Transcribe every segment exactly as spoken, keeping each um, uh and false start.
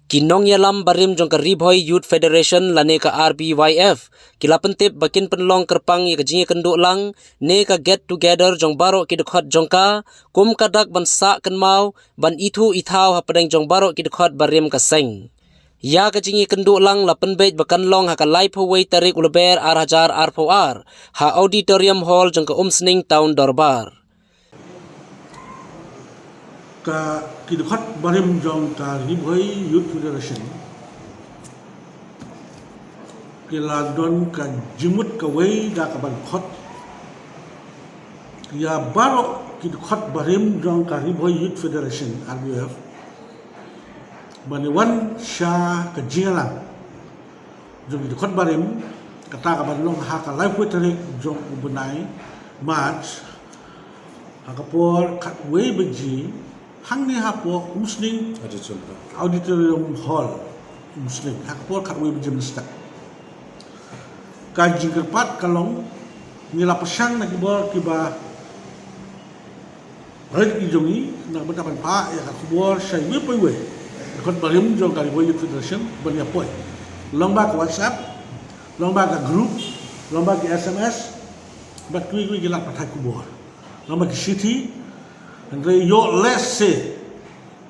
Ki nongïalam barim jong ka Ri Bhoi Youth Federation lane ka R B Y F ki la pyntip ba kin pynlong kyrpang ïa ka jingïakynduh lang ne ka get together jong baroh ki dkhot jong ka, kum ka dak ban sah kynmaw ban ithuh ithaw hapdeng jong baroh ki dkhot barim ka seng. Ïa ka jingïakynduh lang la pynbeit ba kan long ha ka laiphew wei tarik u Lber ar hajar arphew ar ha Auditorium Hall jong ka Umsning Town Dorbar. Ka ki dkhot barim jong ka Ri Bhoi Youth Federation ki la don ka jingmut kawei da ka ban khot ïa baroh ki dkhot barim jong ka Ri Bhoi Youth Federation, R B Y F, ban ïa wan sha ka jingïalang jong ki dkhot barim, kata ka ban long ha ka laiphew tarik jong u bnai March, ha ka por khatwei baje, hangne hapoh Umsning Auditorium. Auditorium Hall, Umsning, ha ka por khatwei baje mynstep. Ka jingkyrpad ka long, ngi la pyrshang na ki bor kiba rit ki jong ngi, na ka bynta ban phah ïa ka khubor sha iwei pa iwei dkhot barim jong ka Ri Bhoi Youth Federation ban ïa poi, long ba ka WhatsApp, long ba ka group, long ba ki S M S, bad kiwei kiwei ki lad pathai khubor, long ba ki shithi. Hynrei ïoh lehse,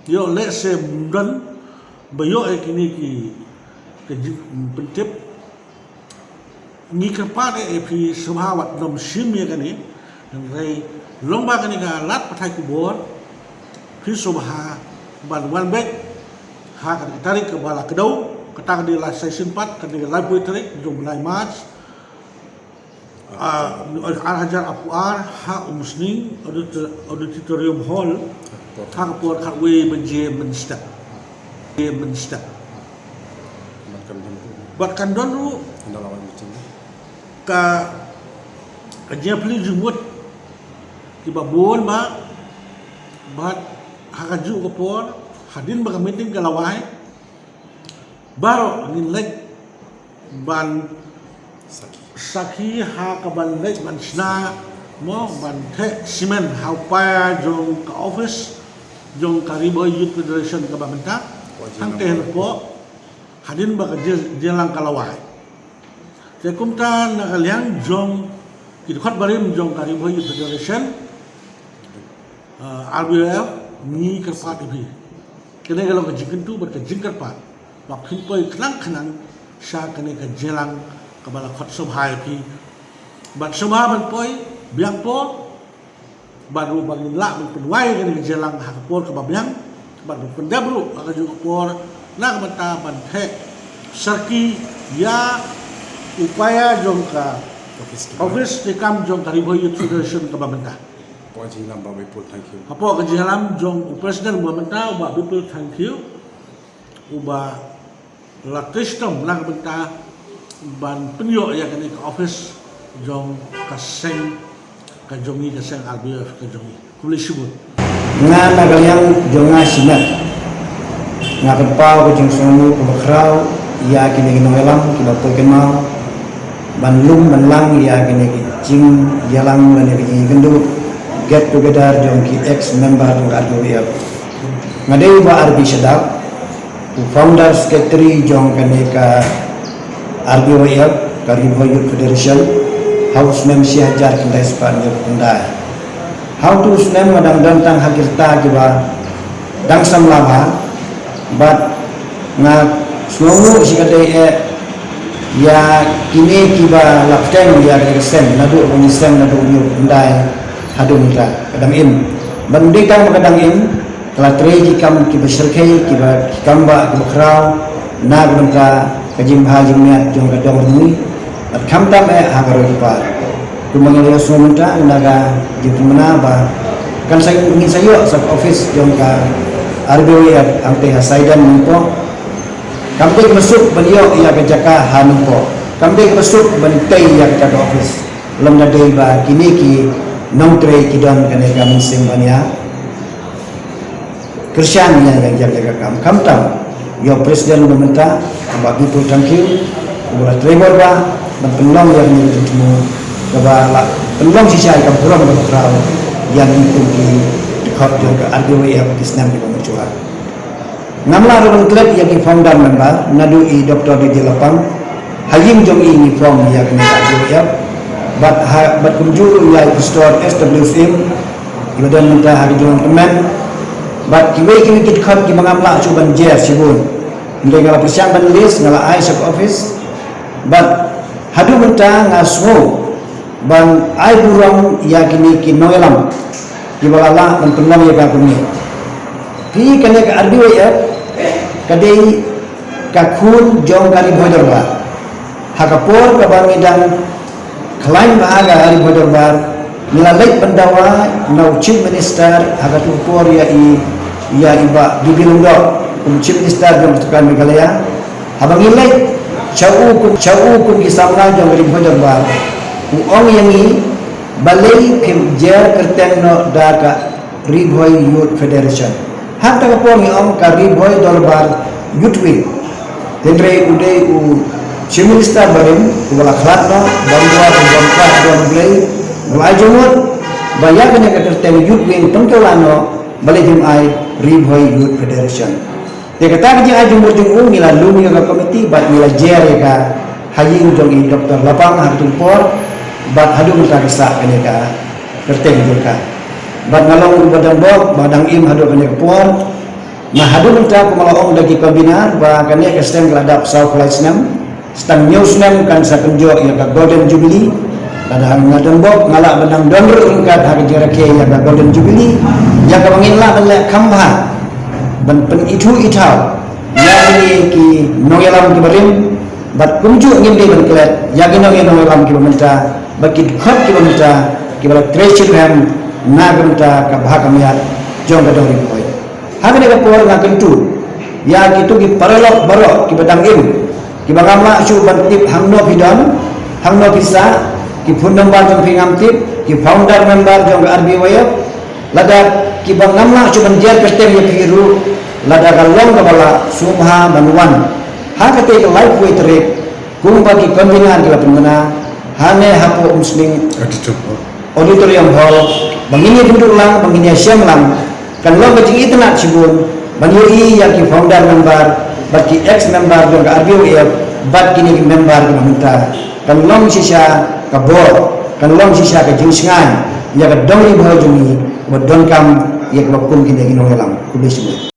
ïoh lehse ym don ba ïoh ïa kine ki, ki jingpyntip. Ngi kyrpad ïa phi sngewbha wat nym shim ïa kane. Hynrei long ba kane ka lad pathai khubor, phi sngewbha ban wan beit ha kane ka tarik kaba la kdew, kata ka dei la session pat, ka dei ka laiphew tarik jong u bnai March, ah, ar hajar arphew ar, ha Umsning Audit-, Auditorium Hall, ha ka por khatwei baje mynstep. Baje mynstep. Bad kan don ruh, bad kan don ruh, kan da la wan meeting, ka, ka jingplie jingmut kiba bun ba, bad ha kajuh ka por, hadien ba ka meeting ka la wai, baroh ngin leit ban sakhi, sakhi ha ka ban leit ban shna, mo, ban theh simen ha u paia jong ka office jong ka Ri Bhoi Youth Federation kaba mynta. Hangta hapoh, hadien ba ka jing-, jingïalang ka la wai. Te kumta na ka liang jong ki dkhot barim jong ka Ri Bhoi Youth Federation, ah, R B Y F, ngi kyrpad ïa phi. Kane ka long ka jingkyntu bad ka jingkyrpad ba phin poi khnang khnang sha kane ka jingïalang kaba la khot sngewbha ïa phi. Bad sngewbha ban poi biang por, bad ruh ba ngin lah ban pynwai kane ka jingïalang ha ka por kaba biang, bad ban pyndep ruh ha kajuh ka por na ka bynta ban theh sarki ïa u paia jong ka office, office treikam jong ka Ri Bhoi Youth Federation kaba mynta. Hapoh ka jingïalam Bah Bipul Thangkhiew. Hapoh ka jingïalam jong u president ba mynta, u Bah Bipul Thangkhiew, uba la trei shitom na ka bynta ban pynïoh ïa kane ka office jong ka seng ka jong ngi, ka seng R B Y F ka jong ngi. Khublei shibun. Nga na ka liang jong nga shimet, nga pynpaw ka jingsngewnguh kaba khraw ïa kine ki nongïalam kiba poi kynmaw ban lum ban lang ïa kine ki jingïalang lane ki jingïakynduh get together jong ki ex member jong ka R B Y F. Nga dei u Bah R B Shadap, u founder secretary jong kane ka R B Y F, ka Ri Bhoi Youth Federation, ha u snem shi hajar khyndai spah hynñiewphew khyndai. Ha utu u snem nga dang don tang ha ki rta kiba dang samla bha, bad nga sngewnguh shikatdei eh ïa kine kiba la bteng ïa kane ka seng, naduh ba ngi seng naduh hynñiewphew khyndai haduh mynta ka dang im. Bad ym dei tang ba ka dang im, ka la trei ki kam kiba shyrkhei, kiba, ki kam ba, kiba khraw na ka bynta ka jingbha jingmiat jong ka dong Ryngi. Bad khamtam eh ha ka roi ka par. Kumba ngi la ïohsngew mynta na ka jingpynbna ba kan sa, ngin sa ïoh sa ka office jong ka R B Y F hangtei ha Saiden Nongpoh. Kam dei kaba suk ban ïoh ïa ka jaka ha Nongpoh. Kam dei kaba suk ban tei ïa ka jaka office. Lymda dei ba kine ki nongtrei ki don kane ka mynsiem ban ïa kyrshan ïa ka, ïa ka kam. Khamtam ïa u president ba mynta, Bah Bipul Thangkhiew, uba la trei bor ba ban pynlong ïa kane ka jingthmu kaba la pynlong shisha ïa ka burom kaba khraw ïa ngi kum ki dkhot jong ka R B Y F ha ki snem kiba mynta. Ngam lah ruh ban klet ïa ki founder member, naduh i Doctor D J Lapang, ha ïing jong i ngi form ïa kane ka R B Y F, bad ha, bad kumjuh ruh ïa i Pastor S W Fim, iba don mynta ha ka jong tymmen, bad kiwei kiwei ki dkhot kiba ngam lah shuh ban jer shibun. Hynrei nga la pyrshang ban list, nga la ai sha ka office, bad haduh mynta nga sngew ban ai burom ïa kine ki nongïalam kiba la lah ban pynlong ïa ka kumne. Phi, kane ka R B Y F ka dei ka khun jong ka Ri Bhoi Dorbar. Ha ka por kaba ngi dang khlaiñ bha ka Ri Bhoi Dorbar, ngi la leit ban dawa na u Chief Minister ha katu ka por ïa i, ïa i Bah B B Lyngdoh kum Chief Minister jong ka sorkar Meghalaya. Haba ngi leit sha u kum, sha u kum ki samla jong ka Ri Bhoi Dorbar, u ong ïa ngi, balei phim jer kyrteng noh da ka Ri Bhoi Youth Federation. Ha kata ka por ngi ong ka Ri Bhoi Dorbar Youth Wing. Hynrei u dei u Chief Minister barim uba la khlad noh, bam dua, bam khlad, bam blei, u la ai jingmut ba ïa kane ka kyrteng Youth Wing pynkylla noh, balei phim ai Ri Bhoi Youth Federation. Te kata ka jingai jingmut jong u ngi la lum ïa ka komiti bad ngi la jer ïa ka ha ïing jong i Doctor Lapang ha katu ka por, bad haduh mynta ka sah kane ka kyrteng jong ka. Bad nga long uba dang bok, ba dang im haduh kane ka por. Nga haduh mynta kumba la ong da ki convener ba kane ka seng ka la dap saw phew lai snem. Sa tang hynñiew snem kan sa kynjoh ïa ka Golden Jubilee. Lada nga dang bok nga lah ban dang don ruh ryngkat ha ka jingrakhe ïa ka Golden Jubilee, ïa kaba ngin lah ban leh kham bha ban pynithuh ithaw ïa kine ki nongïalam kiba rim, bad kumjuh ngim dei ban klet ïa ki nong, ïa nongïalam kiba mynta bad ki dkhot kiba mynta kiba la trei shitrhem na ka bynta ka bha ka miat jong ka dong Ri Bhoi. Ha kane ka por nga kyntu ïa kito ki paralok baroh kiba dang im, kiba ngam lah shuh ban tip hangno phi don, hangno phi sah, ki phone number jong phi ngam tip, ki founder member jong ka R B Y F, lada kiba ngam lah shuh ban jer kyrteng ïa phi ruh, lada ka long kaba lah, sngewbha ban wan ha kata ka laiphew tarik, kumba ki convener ki la pynbna, hangne hapoh Umsning Auditorium Hall. Auditorium Hall, ba ngin ïa kynduh lang, ba ngin ïa shem lang, kan long ka jingitynnad shibun ban ïohi ïa ki founder member bad ki ex member jong ka R B Y F bad kine ki member kiba mynta. Kan long shisha ka bor, kan long shisha ka jingshngaiñ ïa ka dong Ri Bhoi jong ngi ba donkam ïa kaba kum kine ki nongïalam. Khublei shibun.